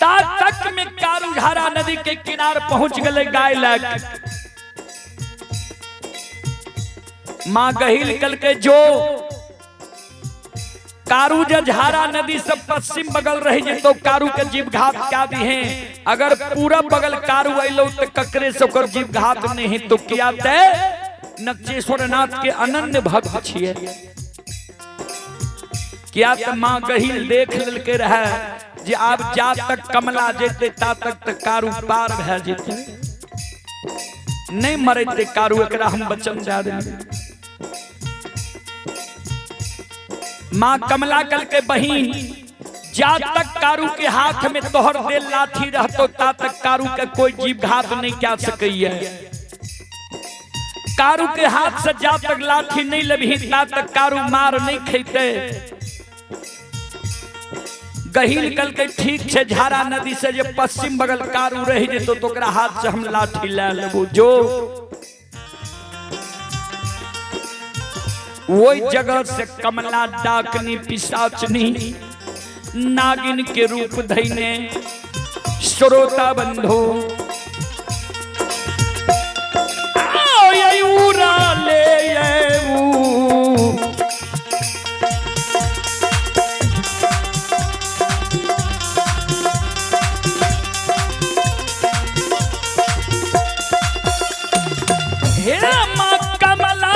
ता तक में कारू झारा नदी के किनार पहुंच गए गाय लग। मां गहिल कल के जो कारू जे झारा नदी से पश्चिम बगल रही जे तो कारू के जीव घात क्या दी है, अगर पूरब बगल कारू अलो तो ककरे से ओकर जीव घात नहीं तो किया ते नक्चेश्वर नाथ के अनन्य भक्त छिए। किया त मां गहिल देख लेलके रहे जे आब जा तक कमला जेते ता तक त कारू पार भए जेते, नहीं मरते कारू, एकरा हम वचन दे देलियै। मां कमला कल के बहिन जा तक कारू के हाथ में तोहर देल लाठी रहतो ता तक कारू के कोई जीव घात नहीं क्या सकैया। कारू के हाथ से जा तक लाठी नहीं लेबही ता तक कारू मार नहीं खेते। गहिल कल के ठीक छे झारा नदी से जे पश्चिम बगल कारू रह जेतो तो ओकरा हाथ से हम लाठी ले लेबो। जो वही जगह से कमला डाकनी पिशाचनी नागिन के रूप धैने श्रोता बंधु ले हे मां कमला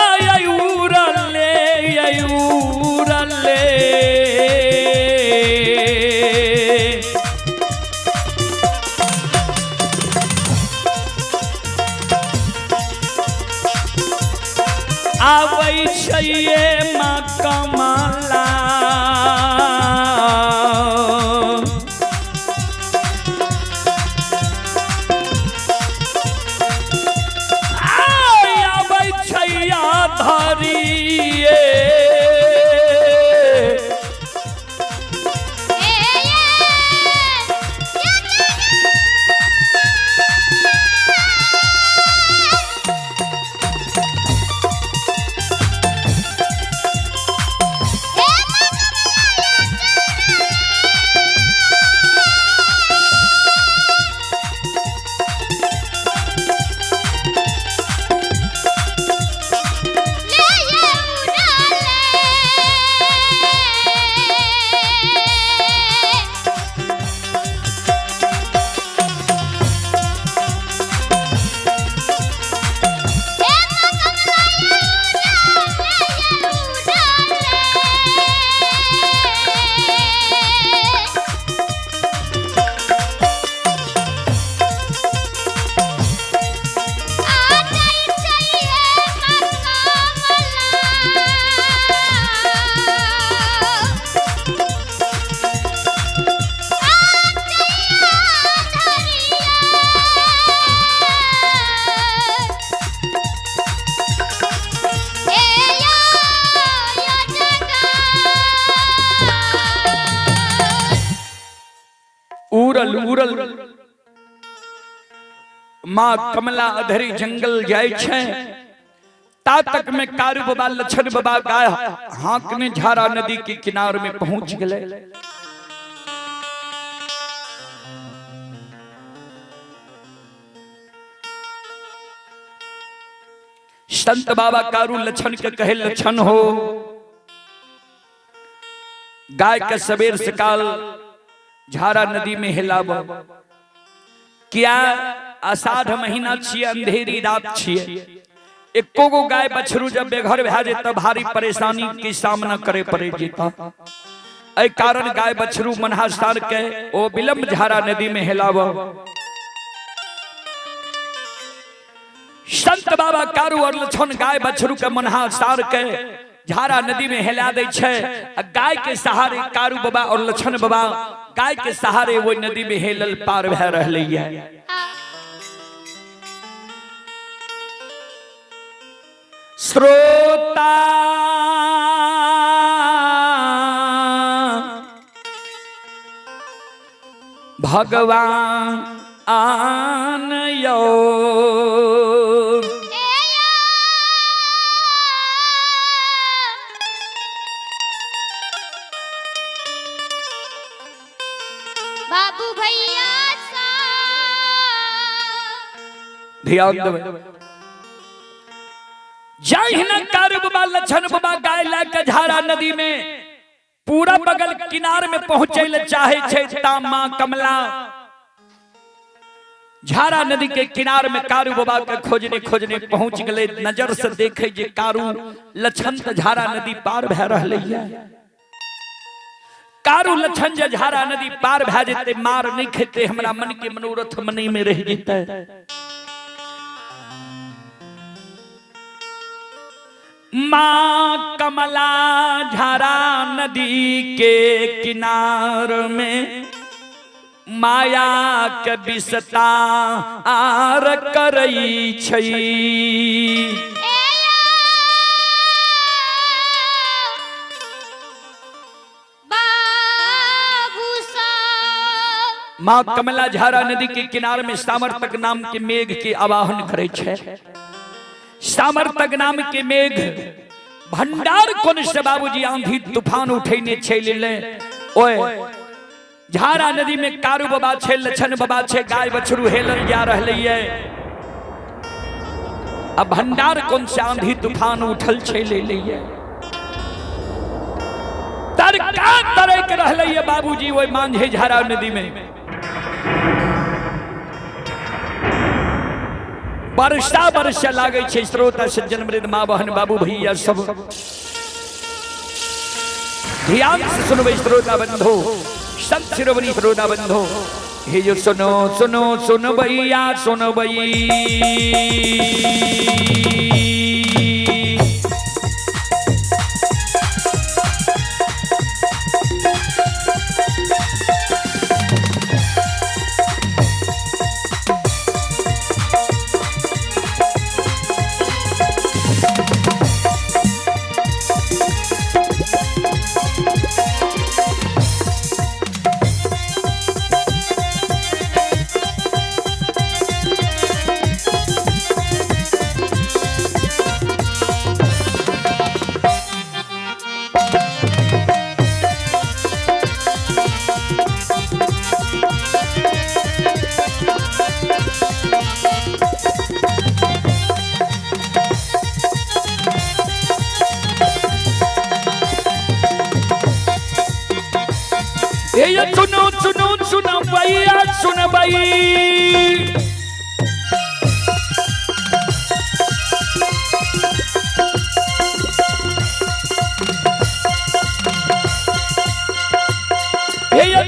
ले ले आबै छैये मां कमला आबै छैया धरिये उड़ल उड़ल मां कमला अधरी जंगल जाय छै ता तक में कारू बाबा लछन बाबा गाय हाँकने झारा नदी के किनार में पहुंच गए। संत बाबा कारू लछन के कहे लछन हो गाय के सवेर सकाल झारा नदी में हिलाब, क्या आषाढ़ महीना छिए अंधेरी रात छिए, एको गो गाय बछरू जब बेघर भए जेत भारी परेशानी के सामना करे पड़े जेता। एहि कारण गाय बछरू मनहासार के ओ विलंब झारा नदी में हिलाब। संत बाबा कारू और लछन गाय बछरू के मनहासार के झारा नदी में हिला दै छै। गाय के सहारे कारू बाबा और लछन बाबा गाय के सहारे वो नदी में हेलल पार भए रहलै है। श्रोता भगवान आन यो बाबू भैया सा। ध्यान देबै। जहिना कारू बाबा लछन बाबा गाय लए के झारा नदी में पूरा बगल किनार में पहुंचे ले चाहे छै ता मां कमला झारा नदी के किनार में कारू बाबा के खोजने खोजने पहुंच गए। नजर से देखे जे कारू लछन त झारा नदी पार भए रहलै ये। कारू लछन जे झारा नदी पार भए जेतै, मार नहीं खेतै, हमरा मन के मनोरथ मने में रह जेतै। माँ कमला झारा नदी के किनार में माया के विस्तार करई छै। बाबू सा। माँ कमला झारा नदी के किनार में सामर्थक नाम के मेघ के आवाहन करे छै। सामर्थक नाम के मेघ भंडार कोन से बाबूजी आंधी तूफान उठेने छै ले। ओए झारा नदी में कारू बाबा छै, लछन बाबा छै, गाय बछरू हेलल जा रहलै ये। अब भंडार कोन से आंधी तूफान उठल छै ले ले। तरका तरक रहलै ये बाबूजी ओए मांझे झारा नदी में। वर्षा वर्षा लागै छै। श्रोता सज्जन वृद्ध माँ बहन बाबू भैया सब ध्यान से सुनबै। श्रोता बंधु, संत शिरोमणि श्रोता बंधु, हे जो सुनो सुनो सुनबैया सुनबै। सुनो सुनो सुनो भैया सुनबई।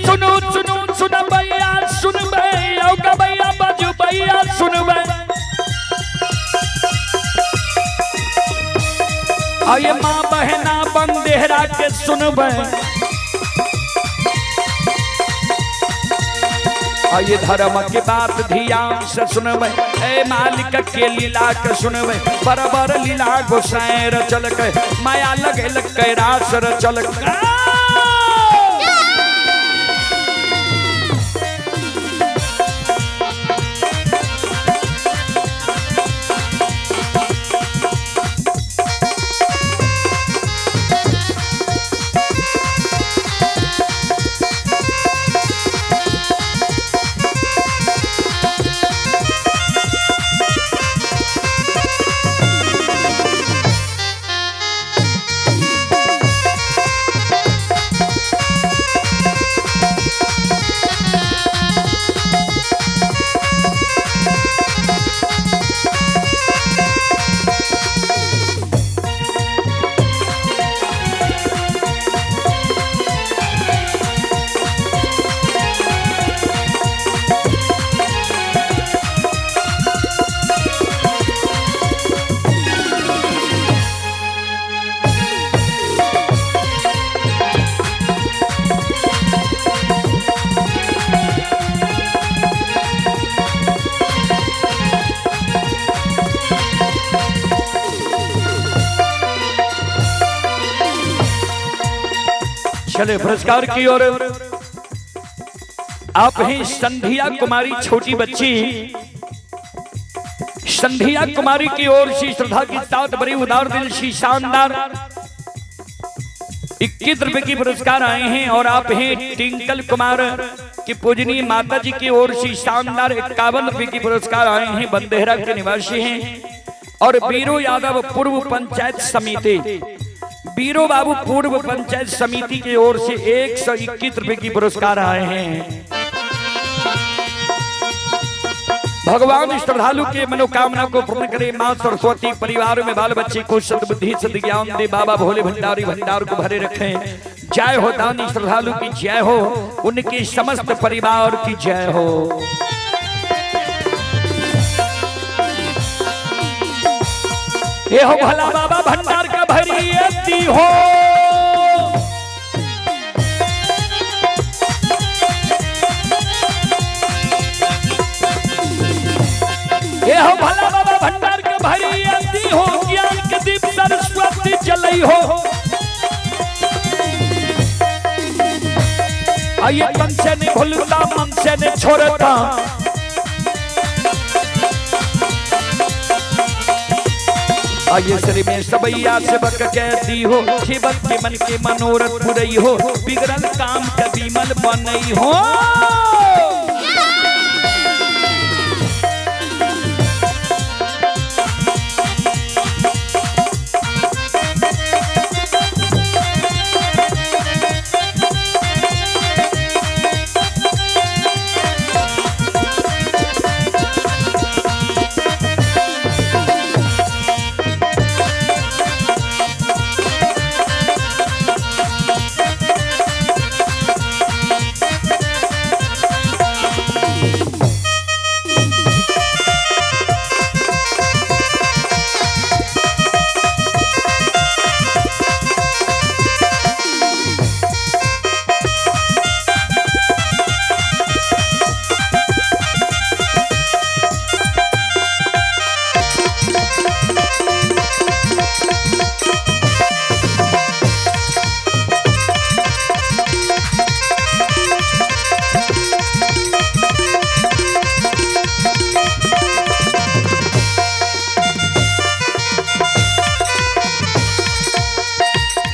सुनो सुनो सुनबैया सुनबै, औ गबैया बजबैया सुनबै। आये माँ बहना बंदेहरा के सुनबै। आये धर्म के बात ध्यान से सुनबै, ए मालिक के लीला के सुनबै। बराबर लीला गोसाई रचलक, माया लगेल कैरास रचलक। चले पुरस्कार की ओर। आप ही संध्या कुमारी छोटी बच्ची संध्या कुमारी की ओर से श्रद्धा की साथ बड़ी उदार दिल सी शानदार 21 रुपए की पुरस्कार आए हैं। और आप हैं टिंकल कुमार कि पूजनीय माता जी की ओर से शानदार 51 रुपए की पुरस्कार आए हैं। बंदेहरा के निवासी हैं और बीरो यादव पूर्व पंचायत समिति, बीरो बाबू पूर्व पंचायत समिति की ओर से 121 रुपए की पुरस्कार आए हैं। भगवान श्रद्धालु के मनोकामना को पूर्ण करे। माँ सरस्वती परिवार में बाल बच्चे को सद्बुद्धि सद्ज्ञान दे। बाबा भोले भंडारी भंडार को भरे रखें। जय हो दानी श्रद्धालु की जय हो, उनके समस्त परिवार की जय हो। ये हो भला बाबा भंडार का भरी हो। ये हो भला बाबा भंडार के भरी हो, ज्ञान के दीप सरस्वती जलई हो। आइए तन से नहीं भूलता मन से नहीं छोड़ता, आइए श्री में सबैया सेवक कहती हो, सेवक के मन के मनोरथ पुरई हो, बिगड़ल काम के विमल बनई हो।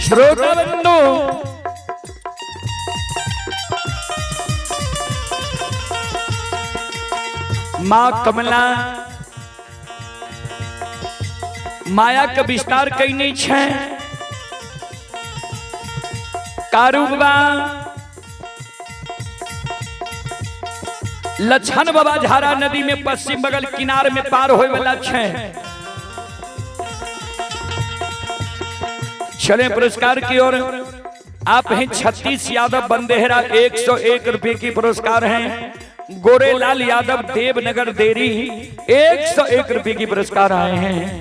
श्रोता बंधु, माँ कमला माया के विस्तार कईने छै। कारू बाबा लछन बाबा झारा नदी में पश्चिम बगल किनार में पार होए वाला छै। चले पुरस्कार की ओर। आप हैं 36 यादव बंदेहरा 101 रुपए की पुरस्कार हैं। गोरेलाल यादव देवनगर देरी 101 रुपए की पुरस्कार आए हैं।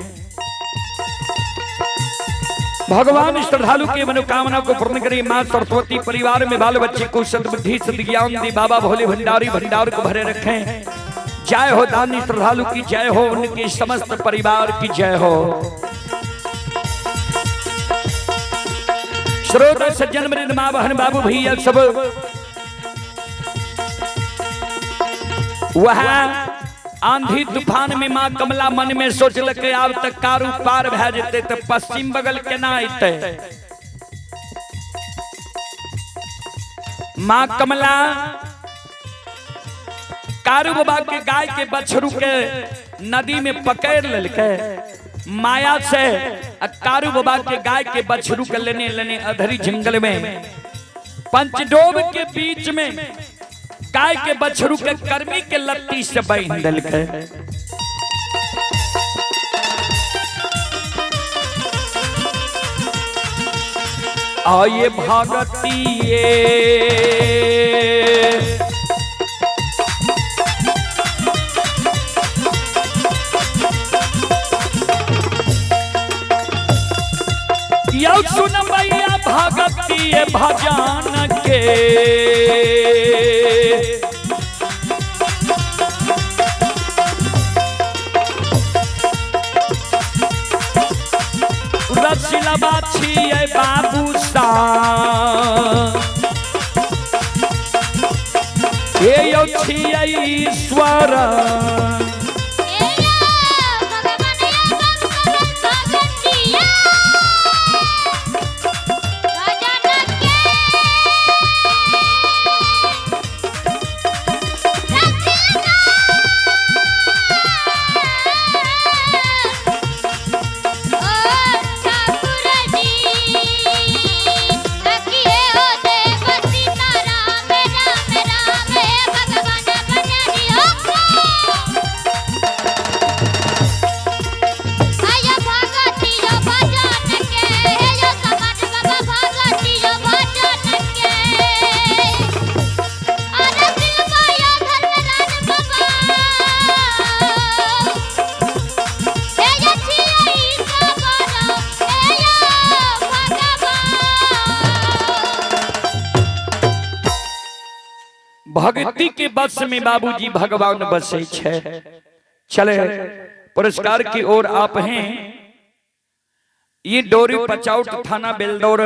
भगवान श्रद्धालु के मनोकामना को पूर्ण करे। माँ सरस्वती परिवार में बाल बच्चे को सद्बुद्धि सद्ज्ञान दे। बाबा भोले भंडारी भंडार को भरे रखें। जय हो दानी श्रद्धालु की जय हो, उनके समस्त परिवार की जय हो। श्रोता सज्जन वृंद माँ बहन बाबू भैया सब, वह आंधी तूफान में माँ कमला मन में सोचलक आब तक कारू पार भए जेतै तऽ पश्चिम बगल केना अयतै। माँ कमला कारू बाबा के गाय के बछरू के नदी में पकड़ लेलकै माया से। कारू बाबा के गाय के बछरू के लेने लेने अधरी जंगल में पंचडोब के बीच में गाय के बछरू के कर्मी के लत्ती से बांध देलकै। आये भागतिये यौ सुन मैया भगती भजन के, रसिलबा छियै बाबू सा हे यौ छियै ईश्वर। भक्ति के बस में बाबूजी भगवान बसे छे। चले पुरस्कार की ओर आप हैं। ये डोरी पचौट थाना बेलदौर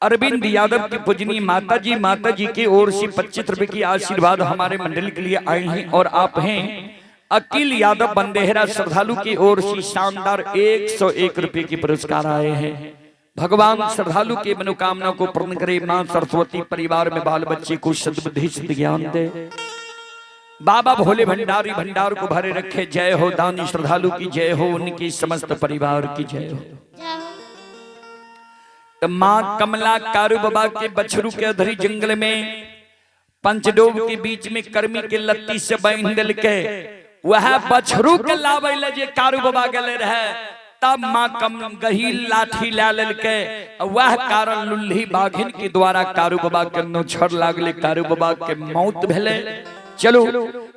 अरविंद यादव की पूजनीय माता जी, माता जी की ओर से 25 रुपए की आशीर्वाद हमारे मंडल के लिए आए हैं। और आप हैं अकील यादव बंदेहरा श्रद्धालु की ओर से शानदार 101 रुपए की पुरस्कार आए हैं। भगवान श्रद्धालु की मनोकामना को पूर्ण करे। मां सरस्वती परिवार में बाल बच्चे को सद्बुद्धि सिद्ध ज्ञान दे। बाबा भोले भंडारी भंडार को भरे रखे। जय हो दानी श्रद्धालु की जय हो, उनकी समस्त परिवार की जय हो। जय हो। तो माँ कमला कारू बाबा के बछरू के अधरी जंगल में पंचडोब के बीच में कर्मी के लत्ती से बांध दिल के वह बछरू के लावे ले जे कारू बाबा गेले रहे, तब माँ कम गही लाठी ला लेलके। वह कारण लुल्ही बाघिन के द्वारा कारू बाबा के नोछड़ लागले, कारू बाबा के मौत भेले। चलो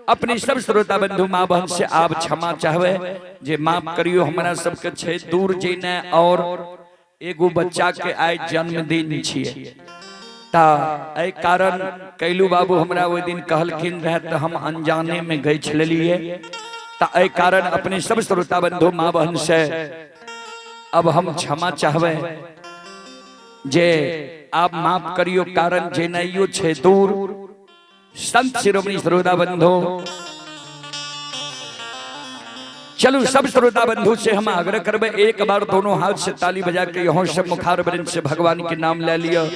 अपने सब श्रोता बंधु माँ बहन से आप क्षमा चाहवे जे माफ करियो, हमरा सबके छे दूर जेने और एगो बच्चा के आइ जन्मदिन छिए, ता एहि कारण कैलू बाबू हमरा ओहि दिन कहलखिन रहे तऽ हम अनजाने में गई छलिए। ता एहि कारण अपने सब श्रोता बंधु माँ बहन से अब हम क्षमा चाहवे जे आप माफ करियो, कारण जेनाइयो छे दूर। संत शिरोमणि श्रोता बंधु, चलो सब श्रोता बंधु से हम आग्रह करबे एक बार दोनों हाथ से ताली बजा के यहाँ से मुखार वृंद से भगवान के नाम ले लियो।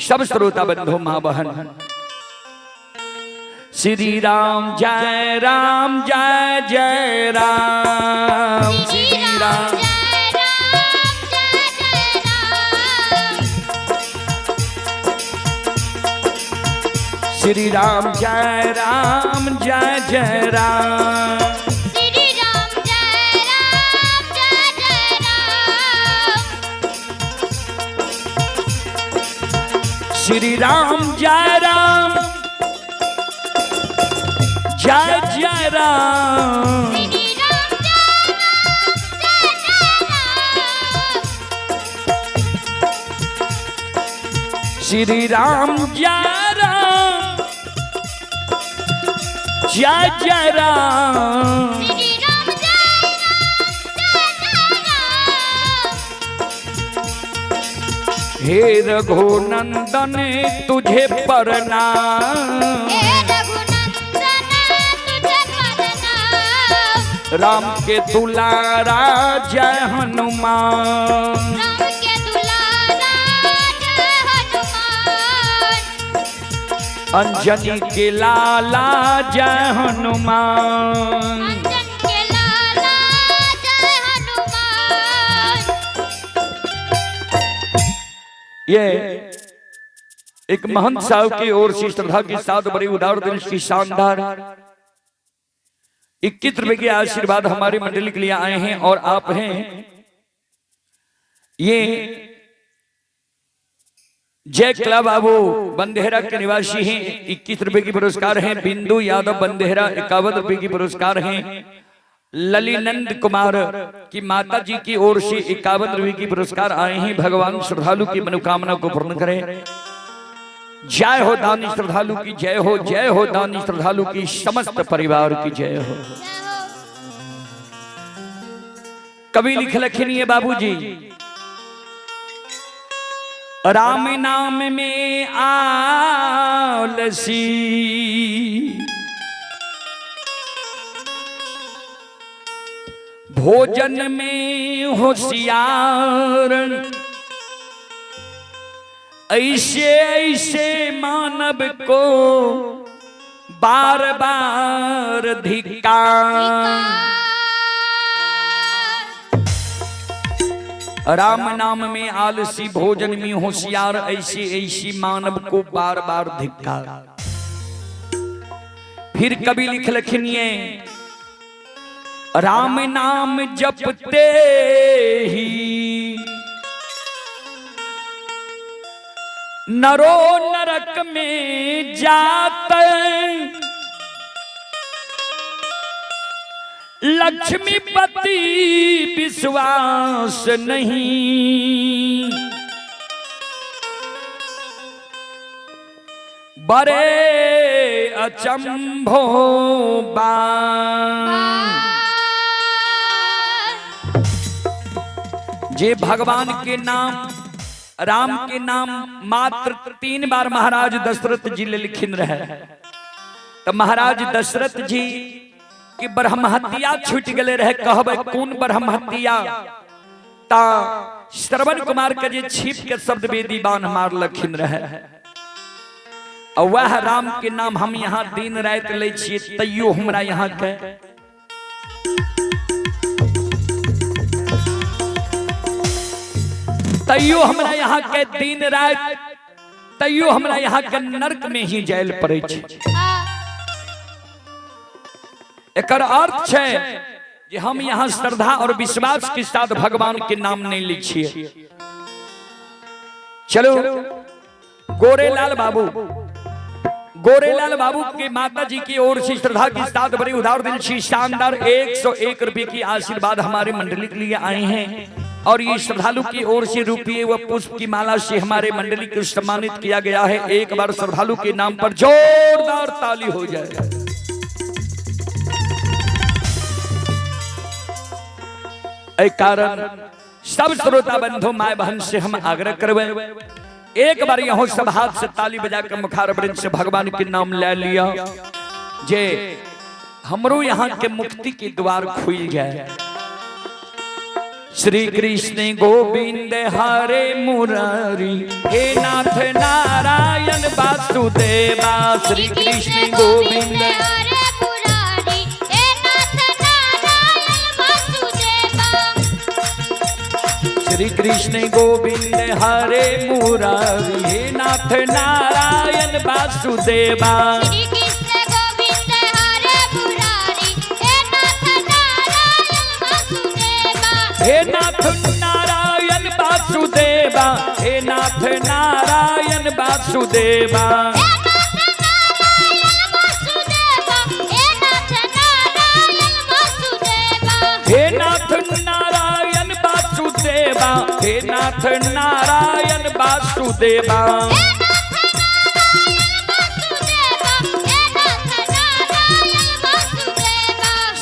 सब श्रोता बंधु माँ बहन, श्री राम जय राम जय जय राम, श्री राम जय राम जय जय राम, श्री राम जय राम जय जय राम, श्री राम जय राम जय जय राम, श्री राम जय राम जय जय राम, श्री राम जय राम जय जय राम, श्री राम जय राम जय जय राम, श्री राम जय राम जय जय राम। हे रघुनंदन तुझे प्रणाम, हे रघुनंदन तुझे प्रणाम, राम के दुलारा जय हनुमान, राम के दुलारा जय हनुमान, अंजनी के लाला जय हनुमान। अंजन के लाला जय हनुमान। ये एक महंत साहब की ओर से श्रद्धा के साथ बड़ी उदार दिल की शानदार 21 रुपए के आशीर्वाद हमारे मंडली के लिए आए हैं। और आप हैं ये जय कला बाबू बंदेहरा के निवासी हैं, 21 रुपए की पुरस्कार हैं। बिंदु यादव बंदेहरा 51 रुपए की पुरस्कार हैं। ललिनंद कुमार की माता जी की ओर से 51 रुपए की पुरस्कार आए हैं। भगवान श्रद्धालु की मनोकामना को पूर्ण करें। जय हो दानी श्रद्धालु की जय हो, जय हो दानी श्रद्धालु की समस्त परिवार की जय हो। जय हो। कवि लिख लखनिए बाबूजी, राम नाम में आलसी, भोजन में होशियार, ऐसे ऐसे मानव को बार बार धिक्कार। राम नाम में आलसी, भोजन में होशियार, ऐसी ऐसी मानव को बार बार धिक्कार। फिर कभी लिख लखनिए, राम नाम जपते ही नरो नरक में जाते, लक्ष्मीपति विश्वास नहीं, बड़े अचंभो बान। जे भगवान के नाम, राम के नाम मात्र 3 बार महाराज दशरथ जी लिखिन रहे, तो महाराज दशरथ जी के ब्रह्महत्या छूट गए रहे। कहबे कौन ब्रह्महत्या? ता श्रवण कुमार के जे छिप के शब्द वेदी बाण मार लखिन रहे। और वह राम के नाम हम यहाँ दिन रात ले छिए, तैयो हमरा यहाँ के तैयो हमरा यहाँ के दिन रात, तैयो हमरा यहाँ के नरक में ही जायल पड़े छै। एकर अर्थ छै जे हम यहाँ श्रद्धा और विश्वास के साथ भगवान के नाम नहीं लै छिए। चलो गोरेलाल बाबू, गोरेलाल बाबू के माता जी की ओर से श्रद्धा के साथ बड़ी उदार दिल से शानदार 101 रुपए की आशीर्वाद हमारे मंडली के लिए आए हैं और ये श्रद्धालु की ओर से रुपये व पुष्प की माला से हमारे मंडली को सम्मानित किया गया है। एक बार श्रद्धालु के नाम पर जोरदार ताली हो जाए। कारण सब श्रोता बंधु my बहन से हम आग्रह करवे, एक बार यहाँ सब हाथ से ताली बजाकर मुखार वृंद से भगवान के नाम ले लिया, जे हमरो यहाँ के मुक्ति के द्वार खुल जाए। श्री कृष्ण गोविंद हरे मुरारी, हे नाथ नारायण वासुदेवा। श्री कृष्ण गोविंद हरे मुरारी, हे नाथ नारायण वासुदेवा। श्री कृष्ण गोविंद हरे मुरारी, हे नाथ नारायण वासुदेवा। श्री कृष्ण गोविंद हरे मुरारी, हे नाथ नारायण वासुदेवा। हे नाथ नारायण वासुदेवा, हे नाथ नारायण वासुदेवा। हे नाथ नारायण वासुदेवा, हे नाथ नारायण वासुदेवा। हे नाथ नारायण वासुदेवा, हे नाथ नारायण वासुदेवा, हे नाथ नारायण वासुदेवा।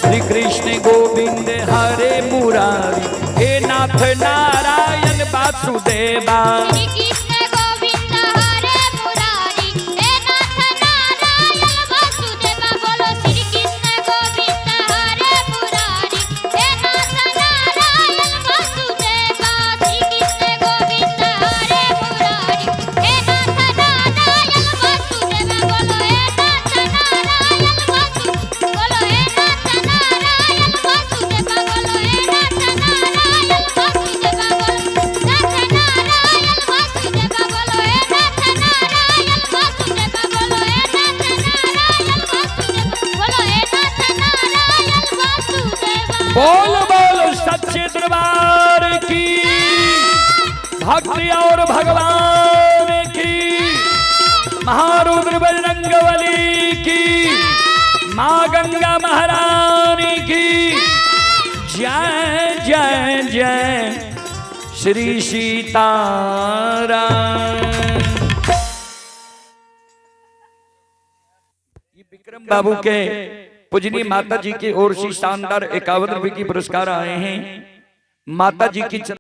श्री कृष्ण गोविंद हरे मुरारी, हे नाथ नारायण वासुदेवा। श्री कृष्ण गोविंद हरे मुरारी, हे नाथ नारायण वासुदेवा। बोलो श्री कृष्ण गोविंद हरे मुरारी, हे नाथ नारायण वासुदेवा। श्री कृष्ण गोविंद हरे मुरारी, हे नाथ नारायण वासुदेवा। बोलो हे नाथ नारायण वासु, बोलो हे नाथ नारायण वासुदेवा। बोलो हे नाथ नारायण वासुदेवा। बोलो नाथ नारायण वासुदेवा। बोलो हे नाथ नारायण वासुदेवा। बोलो हे नाथ नारायण वासुदेवा। बोलो हे नाथ नारायण वासुदेवा। बोल बोल सच्चे दरबार की, भक्ति और भगवान की, महारुद्र बजरंगबली की, माँ गंगा महारानी की जय जय जय श्री सीताराम। ये विक्रम बाबू के पूजनीय माता जी की ओर से शानदार 51 रुपए की पुरस्कार आए हैं। माता जी की